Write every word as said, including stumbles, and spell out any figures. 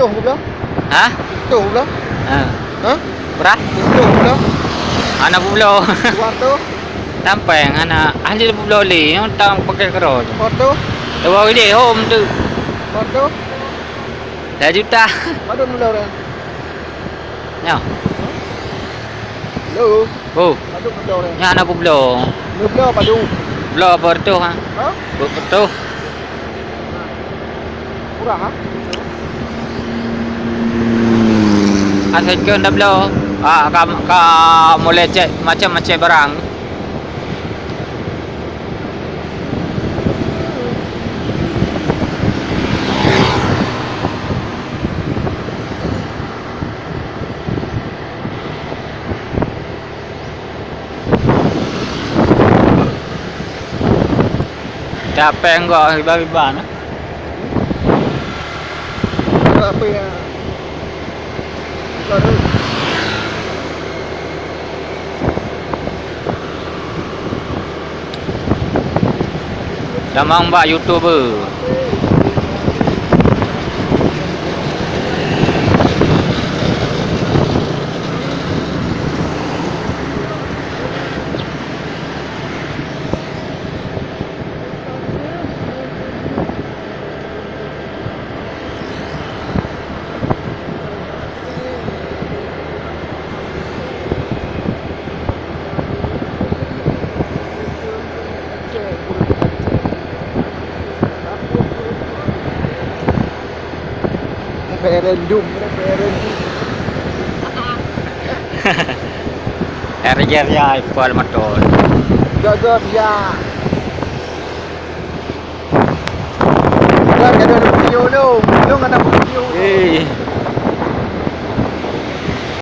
Bubloe? Hah? Tuh bubloe? Ha. Hah? Berah? Tuh bubloe? Hana bubloe. Dua ratus? Tampeng hana ahli bubloe lé, nyang tang pakai keroe tu. Dua ratus? Dua lé hom tu. Dua ratus? Dua juta. Padum bubloe dah? Nyoh. Halo. Oh. Padum bubloe dah? Nyan hana bubloe. Bubloe padum? Bubloe bertuh ha. Hah? Bertuh. Kurang, ha? Asai keu dah bloe. Ah, ka, ka mulai cek macam-macam barang. Capek enggak riban-riban, eh? Enggak apa ya. Enggak ada. Tamong bak YouTuber. Referendum, referendum. Area ya, Ipoh Almatol. Gagal ya. Dah ada video lu, lu kena video. Eh.